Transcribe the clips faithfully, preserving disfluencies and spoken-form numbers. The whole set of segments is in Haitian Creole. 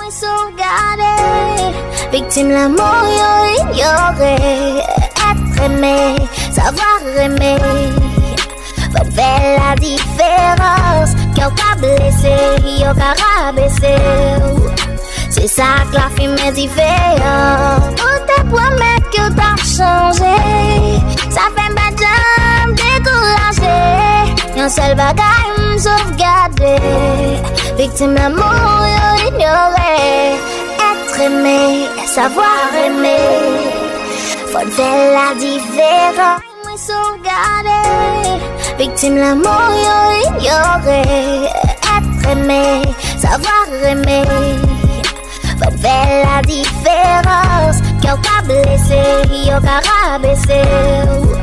Sovgade, viktim lanmou yo inyore. Être aimé, savoir aimer. Fò n fè la diferans. Kè w ka blese, yo ka rabese w. Se sa k lafimen dife an. Ou te pwomèt ke w t ap chanje. Sa fè m pa janm dekouraje. Yon sèl bagay m sovgade. Viktim lanmou yo inyore. Être aimé, savoir aimer. Fò n fè la diferans. Mwen sovgade. Viktim lanmou yo inyore. Être aimé, savoir aimer. Fò n fè la diferans. Kè w ka blese, yo ka rabese w.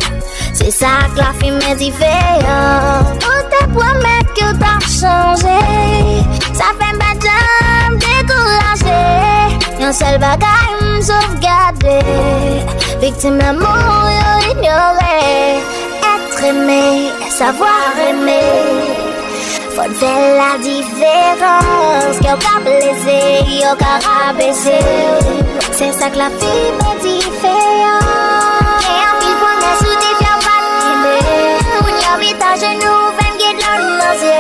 Se sa k lafimen dife an. Ou te pwomèt ke w t ap chanje. Sa fè m pa janm dekouraje. Yon sèl bagay m sovgade. Viktim lanmou yo inyore. Être aimé, savoir aimer. Fò n fè la diferans. Kè w ka blese, yo ka rabese w. Se sa k lafimen dife an. Gen anpil pwomès ou te fè w pa t kenbe. Kounye a w met ajenou, ou fè m gen dlo nan zye.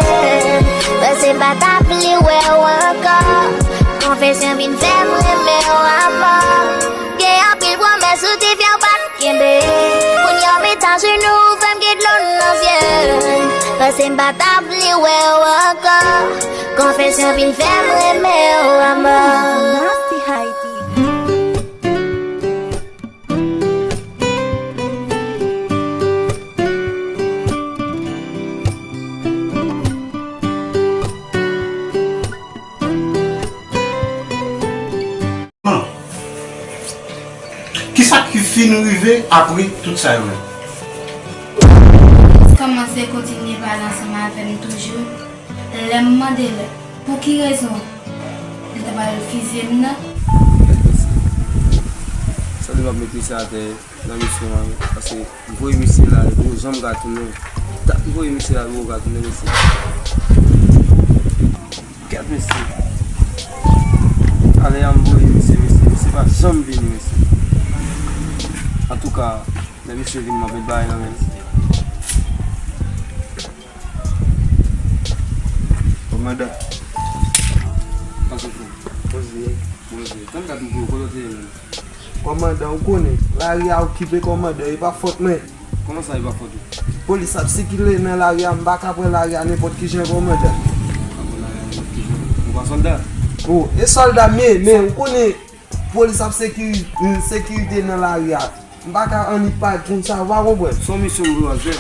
Panse m pa t ap vle wè w ankò. Konfesyon vin fè m renmen w amò. Gen anpil pwomès ou te fè w pa t kenbe. Kounye a w met ajenou, ou fè m gen dlo nan zye. Panse m pa t ap vle wè w ankò. Konfesyon vin fè m renmen w amò. Nasty Haiti. Kisa ki fin rive apre tout sa yo menm? Kòmanse kontinye pale ansanm avè m toujou. Lè m mande l pou ki rezon li ta pral fizye m nan. Sa li p ap met misye atè nan misyon an, paske m voye misye la, li poko janm ka tounen. Dat m voye misye la, li poko ka tounen, mesye. Gad mesye. Talè a m voye misye, mesye, misye pa janm vini, mesye. Antouka, lè misye vini, m ap met bagay nan men l. Kòmandan. Sa se fè? Poze. Poze. Tann gad m pou kote w te ye menm. Kòmandan, ou konnen, lari a okipe, kòmandan, e pa fòt mwen. Kòman sa, e pa fòt ou? Polis ap sikile nan lari a, m pa ka pran lari a nenpòt ki jan, kòmandan. Ou pa pran lari a nenpòt ki jan? Ou pa sòlda? O, e sòlda m ye, men ou konnen, polis ap sekiri-, sekirite nan lari a. M pa ka annik pa konn sa, ou pa konprann? Se yon misyon m voye w al fè.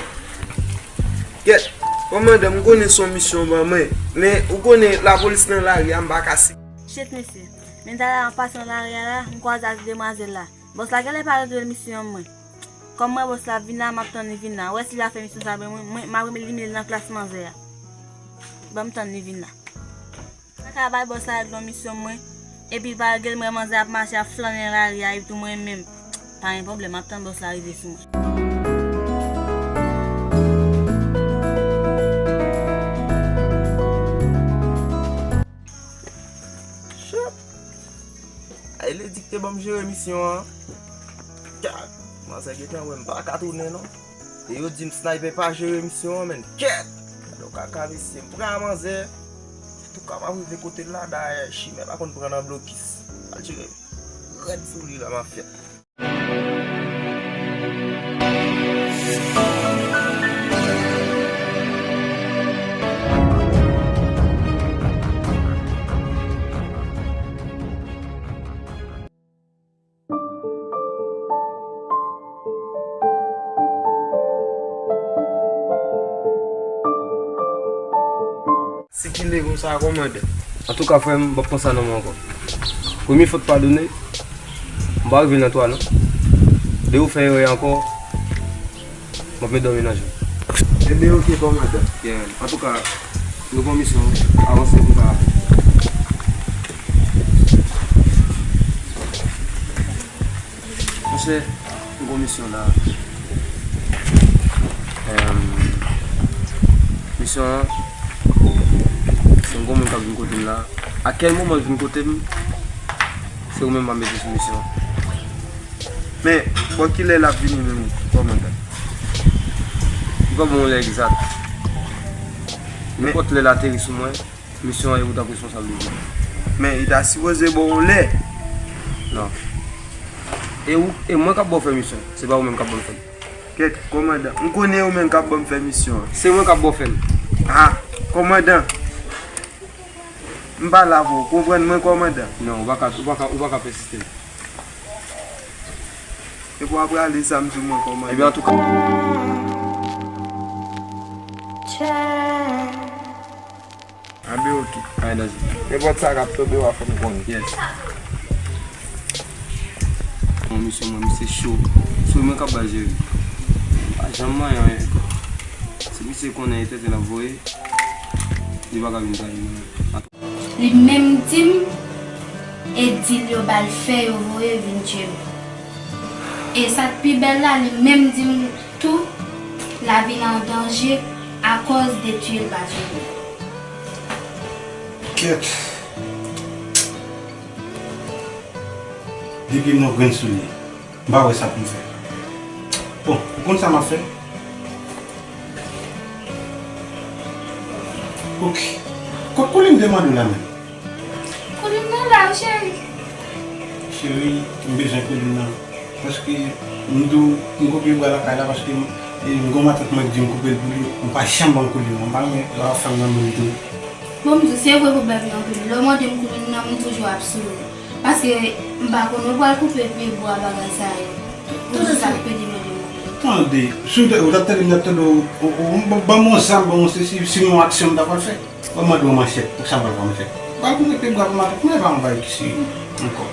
Kèt, kòmandan, m konnen se yon misyon ban mwen, men ou konnen lapolis nan lari a, m pa ka si. Shit, mesye. Men talè a, an pasan nan lari a la, m kwaze ak demwazèl la. Bòs la genlè pa regle misyon mwen. Kòm m wè bòs la ap vin la, m ap tann li vin la. Ou wè si l ap fè misyon sa, ben mwen, mwen, m ap elimine l nan klas manzè a. Ban m tann li vin la. M pa ka bay bòs la règle yon misyon mwen, epi l pa règle l, m wè manzè ap mache, ap flannen nan lari a, epi tou mwen menm. Pa gen pwoblèm, m ap tann bòs la rive sou mwen. Shit! Ay, Ledi ki te ban m jere misyon an. Gad, manzè gentan wè m pa ka tounen non. E yo di m Sniper pa jere misyon an, menn. Kèt! Gade yon kaka mesye, m pran manzè. Antouka, m ap rive kote l la, dayè, chimè pa konn pran nan blokis. Al jere rèd sou li la, mafya. Sikile konsa, kòmandan. Antouka, frè m, m p ap pran sa nan men w ankò. Premye fòt padone, m pa rive nan twa non. Depi w fè erè ankò, m ap met dòmi nan je w. Ebyen, oke, kòmandan. Antouka, nou gon misyon, avanse pou sa. Monchè, m gon misyon la. Em, misyon an, se yon gwo moun k ap vin kote m la. A kèl moman l vin kote m, se ou menm m ap mete sou misyon. Men, bò kilè l ap vini menm, kòmandan? Li pa ban yon lè egzak. Men nenpòt lè l ateri sou mwen, misyon an e ou t ap responsab de li. Men li ta sipoze ban yon lè. Non. E ou, e mwen k ap ba w fè misyon. Se pa ou menm k ap ban m fè l. Kèt, kòmandan. M konnen ou menm k ap ban m fè misyon an. Se mwen k ap ba w fè l. Ah, kòmandan. M pa la pou ou konprann mwen, kòmandan. Non, ou pa ka, ou pa ka, ou pa ka pèsiste. Epi w ap rale zam sou mwen, kòmandan. Ebyen, antouka. Anben, oke. Ay, danje. Nenpòt sa k ap tonbe, w a fè m konnen. Yes. Bon, misye, mwen, misye cho. Se mwen k ap ba l jere. Pa janm manyen anyen ankò. Si misye konnen e tenten l ap voye, li pa ka vin trayi mwen. Li menm di m, e dil yo ba l fè yo voye vin tchwe m. E sa k pi bèl la, li menm di m tou, lavi l an danje akòz de tchwe l pa tchwe m. Kèt. Depi m nan grenn soulye, m pa wè sa pou m fè. Bon, ou konn sa m ap fè? Oke. Kot Kolin te mande w la menm? Kolin nan la wi, cheri. Cheri, m bezwen Kolin nan. Paske m di w, m koupe bwa lakay la paske m, e, m gon matant mwen k di m koupe l pou li. M pa janm ban Kolin nan. M pa renmen lè w ap fè m nan menm tou. Bon, m di w, se vre pwoblèm nan Kolin. Lè w mande m Kolin nan, m toujou ap souri. Paske m pa konn ou pral koupe pye bwa bagay sa yo. Toujou sa k pede mande m Kolin. Tande, si w te, ou t ap tande m, m t ap tande w, ou, ou, ou ban m yon zam, ban m yon sesi, si m yon aksyon m ta pral fè. Ban m mande w manchèt, pou sa m pral pran manchèt. Pral pou mete bra pou matant mwen, pa anvayi kise ankò.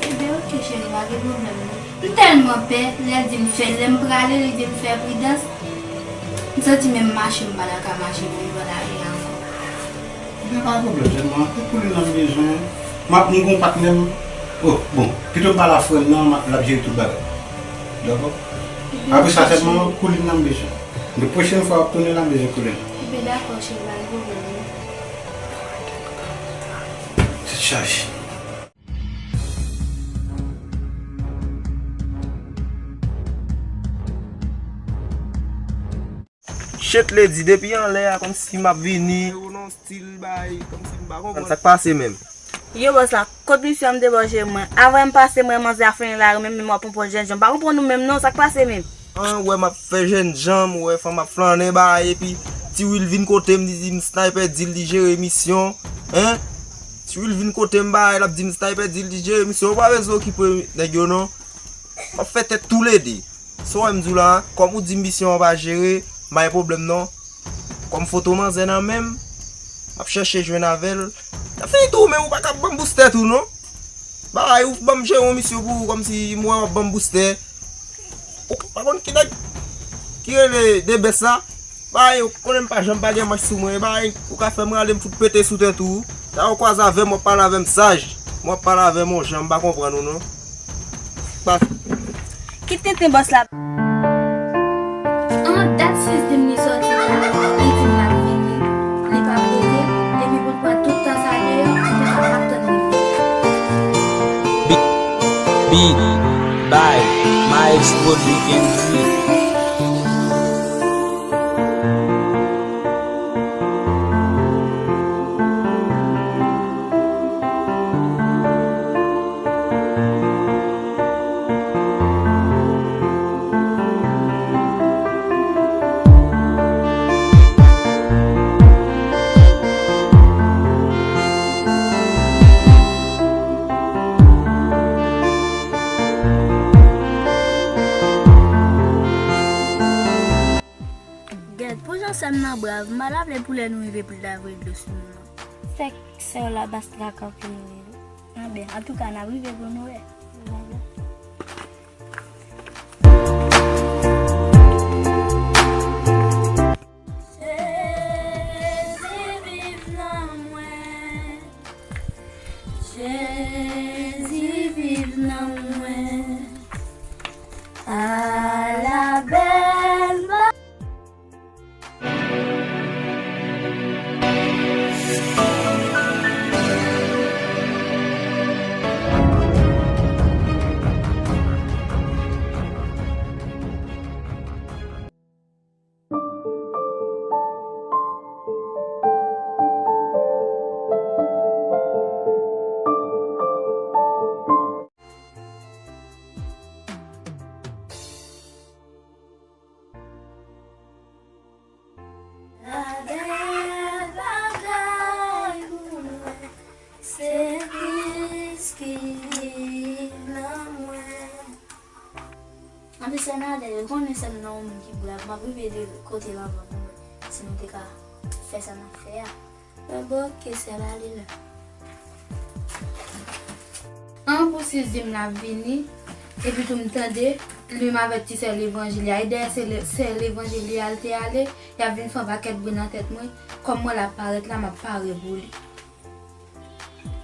Ebyen, oke, cheri, pa gen pwoblèm, non. M tèlman pè, lè l di m fè, lè m prale, li di m fè pridans. M santi menm mache, m pa ta ka mache pou m pran lari a ankò. Ebyen, pa gen pwoblèm, sèlman, tout pou li nan m bezwen. M ap, m gon patnè m. Oh, bon, pito m pale a frè m nan, m ap, l ap jere tout bagay. Dakò? Apre sa, sèlman, Kolin nan m bezwen. De pwochèn fwa w ap tounen la, m bezwen Kolin. Ebyen, dakò, cheri, pa gen pwoblèm, non. Tèt chaje. Shit, Lady, depi anlè a, kòmsi m ap vini. Yo nan stil bay, kòmsi m pa konprann. Sa k pase menm? Yo, bòs la, kot misye a m debòje mwen? Avan m pase mwen, manzè a fini lari, menm m ap pran pòz jènjan. M pa konprann ou menm non, sa k pase menm? An, wè m ap fè jènjan, wè fanm ap flannen bay, epi Ti Will vin kote m, li di m sniper, di l li jere misyon. Hein? Ti Will vin kote m bay, l ap di m sniper, di l li jere misyon. Ou pa bezwen okipe nèg yo non. M ap fè tèt toulede. Sa w wè m di w la, kòm ou di m misyon an pa jere, m pa gen pwoblèm non. Kòm foto manzè nan men m, m ap chèche jwenn avè l. N ap fini tou, men ou pa ka ban m boustè tou non. Bagay, ou ban m jere yon misyon pou ou, kòmsi m wè w ap ban m boustè. Ou pa konn ki nèg ki rele Debès la? Bagay, ou konnen m pa janm pa gen manch sou mwen. Bagay, ou ka fè m rale m fout pete sou tèt ou. Sa yo kwaze avè m, w ap pale avè m saj. M w ap pale avè m yon jan, m pa konprann ou non. Pa. Ki tenten bòs la? An dat Sizdim li sòti la, li di m l ap vini. Li p ap rete, epi pou l pran tout tan sa deyò, antouka m ap tann li vini. Beat, beat by Maestro D N C. Gad, pou jan sè m nan brav, m pa t ap vle pou lè nou rive pou l ta voye dlo sou nou non. Fèk sè w la bas traka pou nou rive. Anben, antouka, n ap rive pou nou wè. Jezi viv nan mwen. Jezi viv nan mwen. Ala bèl Legliz ki nan mwen. Anpi sè Nadèn, yo konnen sè m nan yon moun ki brav, m ap rive de kote l anvan nou wè si nou te ka fè sa n ap fè a. Mwen bon, ke sè Lalina. An pou Sizim la vini, epi tou m tande, li menm avèk ti sè levanjil li a, e dèyè sè le-, sè levanjil li a l te ale, y ap vin fè yon pakèt bri nan tèt mwen, kòm mwen l ap parèt la, m ap pare pou li.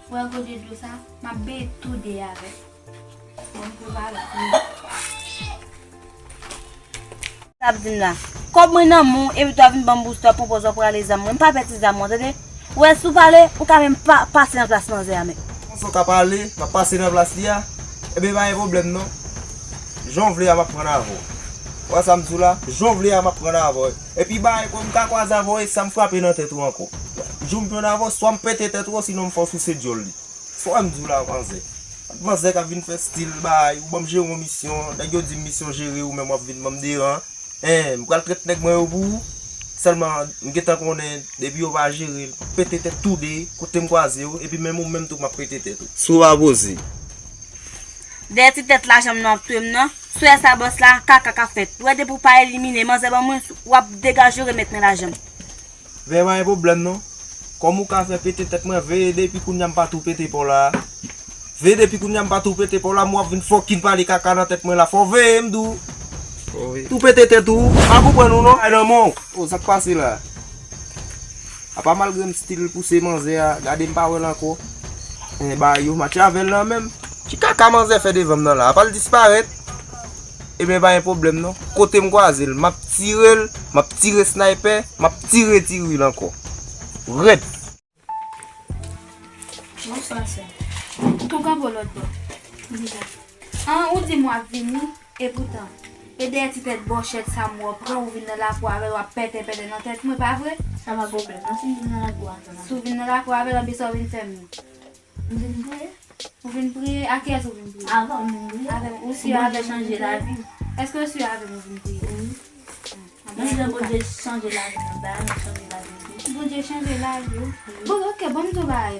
Wè kote dlo sa, m ap benyen tou de avè l. Bon, pou pale. Sa ap di m la. Kòb mwen nan men w, epi tou ap vin ban m bouste, w ap pran pòz w ap rale zam mwen. M pa pè ti zam mwen, tande? Ou wè, si w pale, ou ka menm pa, pase nan plas manzè a menm. Konsa w ka pale, m ap pase nan plas li a. Ebyen, pa gen pwoblèm non. Jan w vle a, m ap pran avè w. Ou wè sa m di w la? Jan w vle a, m ap pran avè w. Epi, bagay, kon m ka kwaze avè w, e sa m frape nan tèt ou ankò. Jou m jwenn avè w, swa m pete tèt ou, sinon m fè w souse dyòl li. Sa w wè m di w la, manzè? Manzè k ap vin fè stil bagay, ou ban m jere yon misyon, nèg yo di m misyon jere, ou menm w ap vin ban m deran. Hein, m pral trèt nèg mwen yo pou ou. Sèlman, m gentan konnen, depi yo pa jere, m pete tèt tou de, kote m kwaze yo, epi menm ou menm tou, m ap pete tèt ou. Si w pa poze. Dèyè ti tèt lajan m nan w ap touye m nan. Swè sa bòs la, kaka k ap fèt. Ou wè depi w pa elimine manzè ban mwen, w ap degaje w remèt mwen lajan m. Veye pa gen pwoblèm non. Kòm ou ka fè pete tèt mwen, veye depi kounye a m pa tou pete pa w la. Veye depi kounye a m pa tou pete pa w la, m w ap vin fucking pale kaka nan tèt mwen la. Fò w veye m di w. Tou pete tèt ou, m pa konprann ou non. Ay nan men w. Oh, sa k pase la? Apa malgre m still pouse manzè a, gade m pa wè l ankò. Eh, ba yo, match avè l nan menm. Ki kaka manzè fè devan m nan la? Apa l disparèt? Ebyen, pa gen pwoblèm non. Kote m kwaze l, m ap tire l, m ap tire sniper, m ap tire tire l ankò. Rèd. Bonswa, sè. Tou kanpe w lòt bò. An, ou di m w ap vini, epoutan, e dèyè ti tèt bòchèt sa m wè w pran, ou vin nan lakou avè l, w ap pètè pètè nan tèt mwen, pa vre? Sa pa pwoblèm non, si m vin nan lakou avè l. Si w vin nan lakou avè l, anben sa w vin fè m? M vin priye. Ou vin priye? A kiyès ou vin priye? Avè w m vin priye. Avè m. Ou si avè m? Pou Bondye chanje lavi m. Èske ou si avè m ou vin priye? Wi. Mwen di Bondye chanje lavi m, ba nou chanje lavi m tou. Bondye chanje lavi w? Wi. Bon, oke, bon, m di w bagay.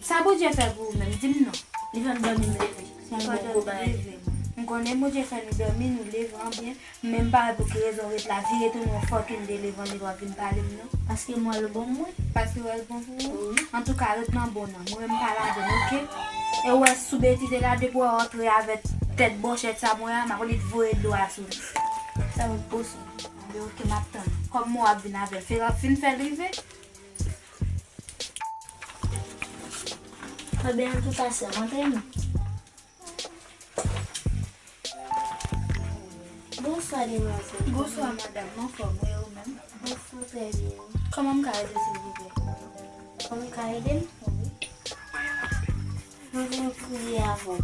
Sa Bondye fè pou ou menm, di m non. Li fè m dòmi, m leve. Se yon bon gwo bagay li fè. M konnen Bondye fè nou dòmi, nou leve anbyen. Men m pa wè pou ki rezon w ret la, vire tounen yon fucking de levanjil w ap vin pale m non. Paske m wè l bon mwen. Paske w wè l bon pou ou? Wi. Antouka, ret nan bon nan. Mwen menm m pa ladan l, oke? E w wè sou betize la, depi w antre avèk tèt bòchèt sa mwen a, m ap annik voye dlo a sou li. Sa w ap pouse? Anben, oke, m ap tann. Kòm mwen w ap vin avè l, fè, fin fè l rive. Anben, antouka, sè m, antre non. Bonswa, demwazèl. Bonswa, madanm. Anfòm, wi, ou menm? Anfòm, trè byen. Kòman m ka ede w, silvouplè? Kòman m ka ede m? Wi. Mwen vin priye avè w.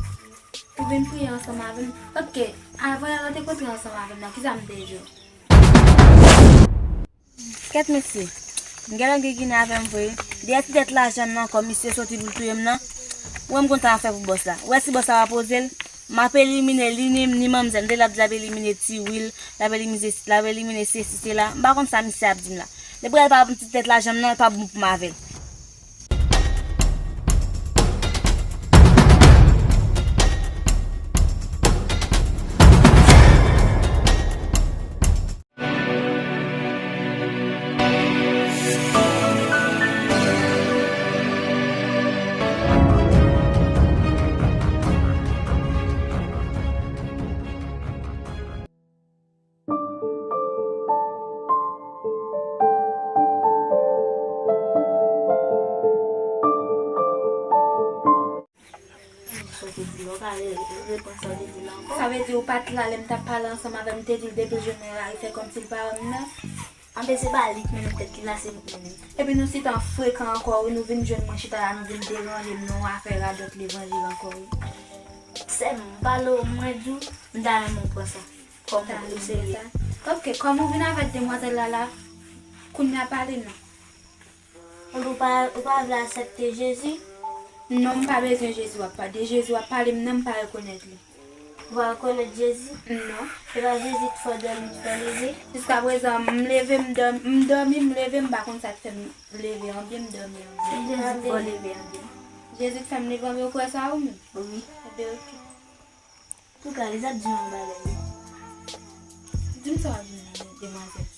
Ou vin priye ansanm avè m? Oke. Avan yè lè w te kontre ansanm avè m nan, kisa m te di w? Kèt mesye, m genlè gen ginen avè m vre. Dèyè ti tèt lajan m nan ankò, misye soti pou l touye m nan. Ou wè m konn sa m ap fè pou bòs la. Ou wè si bòs la pa poze l, m ap elimine li ni, ni manmzèl. M te la di l ap elimine Ti Wil, l ap elimine, l ap elimine sesi sela. M pa konn sa misye ap di m la. Depi l pa ban m ti tèt lajan m nan, l pa bon pou m avè l. Sa w te di la, w ka re-, reprann sa w te di la ankò? Sa vle di ou pa t la lè m t ap pale ansanm avè l, m te di l depi l jwenn mwen lari fè kòmsi l pa wè m nan? Anben se pa li k mennen tèt li la, se ou k mennen. Epi nou sitan frekan ankò wi, nou vin jwenn mwen chita la, nou vin deranje m nan yon afè radòt levanjil ankò wi. Sè m, m pale w, mwen di w, m ta renmen w pran sa. Kòm ou serye. Ok, kòm ou vin avèk demwazèl la la, kounye a pale non. Ou pa, ou pa vle aksepte Jezi? Non, m pa bezwen Jezi w ap pale. De Jezi w ap pale, m nan m pa rekonèt li. Ou pa rekonèt Jezi? Non. Se pa Jezi k fè w dòmi, k fè w leve? Jiskaprezan, m leve, m dòmi, m dòmi, m leve, m pa konn sa k fè m leve anbyen, m dòmi anbyen. Se Jezi k fè w leve anbyen. Jezi k fè m leve anmè, ou kwè sa ou menm? Wi. Ebyen, oke. Antouka, Lizette di yon bagay. Di m sa w ap di m nan, demwazèl.